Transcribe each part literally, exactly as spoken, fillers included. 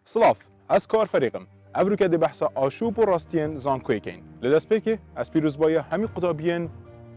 Silav, ez Kar Ferîq im. Evroke dê behsa aşûb û rastiyên zankoyê keyin. Li destpêkê, ez pîrozbahiya hemî qutabiyên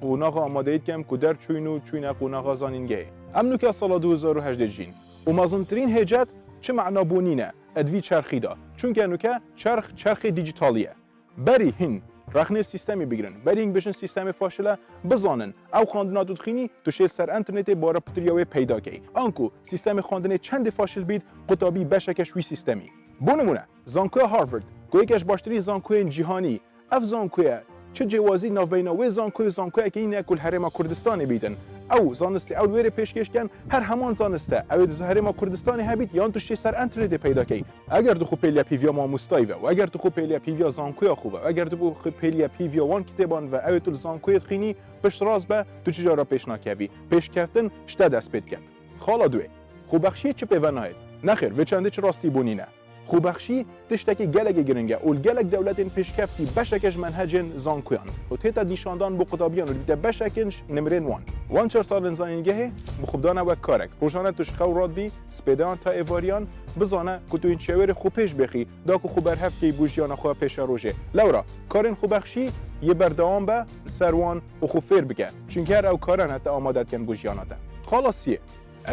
qonaxa amadeyî dikem ku derçûyîn û çûyîne qonaxa zanîngehê. Em nuke sala du hezar û hejdeh dijîn û mezintirîn hêcet çi mena bûnî ne di vî çerxî de. Çunke nuke çerx, çerxê dîjîtalî ye. Berî hîn rexnê sîstemê bigirin, berî hîn bijin sîstemê faşil e, bizanin, ew xwendina tu dixwînî, tu şêl ser înternetê bara pitiriya wê peyda key. Anku sîstemê xwendinê çendê faşil bît, qutabî beşeke ji wî sîstemî. Bo nimûne, zankoya Harvard, ku yeke ji baştirîn zankoyên cîhanî, ev zankoye çi cêwazî navbeyna wê zankoyê û zankoyeke nîne ku li Herêma Kurdistanê bîtin. Ew zanistê ew li wêrê pêşkêş dikin, her heman zanist e, ew ê di Herêma Kurdistanê hebît yan tu şê ser înternetê peyda key. Eger tu xwe pêliye pîviya mamostayî ve û eger tu xwe pêliye pîviya zankoya xwe ve û eger tu xwe pêliye pîviya wan kitêban ve, ew ê tu li zankoyê dixwînî, piştrast be, tu çi cara pêş nakevî. Pêşkeftin ji te dest pê diket. Xala duê. Xwebexşiyê çi pê ve nayêt? Nexêr, vê çendê çi rastî bûnî ne. Xwebexşî tiştekî gelekî giring e û li gelek dewletên pêşkeftî beşeke ji menhecên zankoyan û tête nîşandan bo qutabiyan û dibîte beşekin ji nimrên wan. Wan çar salên zanîngehê bi xwe bidane wek karek. Rojane tu ji xew radibî, spêdeyan ta êvariyan, bizane ku tu hîn çi wêrê xwe pêş bêxî, da ku xwe berhev key bo jiyana xwe ya pêşerojê. Lewra, karên xwebexşî yê berdewam be li ser wan û xwe fêr bike. Çunke her ew kare ne te amade dikin bo jiyana te. Xala siyê.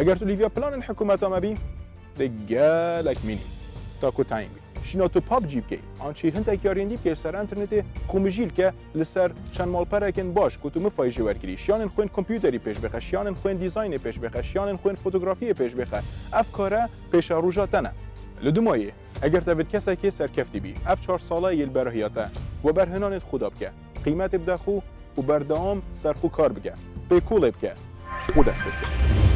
Eger tu lîviya planên hikûmeta me bî, dê gelek mînî. Ta ku tayîn bî. Şîna tu PUBG bikey, an çi hintek yariyên dî bikey ser înternetê, xwe mijîl ke li ser çend malperekên baş ku tu mifayê jê wergirî. Şiyanên xwên kompûterî pêş bixe, şiyanên xwên dîzaynê pêş bixe, şiyanên xwên fotografiyê pêş bixe. Ev kare pêşeroja te ne. Li dumayê, eger te vê kesekê serkeftî bî, ev çar sala yê li berahiya te, we berhênanê di xwe de bike, qîmetê bide xwe û berdewam ser xwe kar bike, pêkolê bike, ji xwe dest pê bike.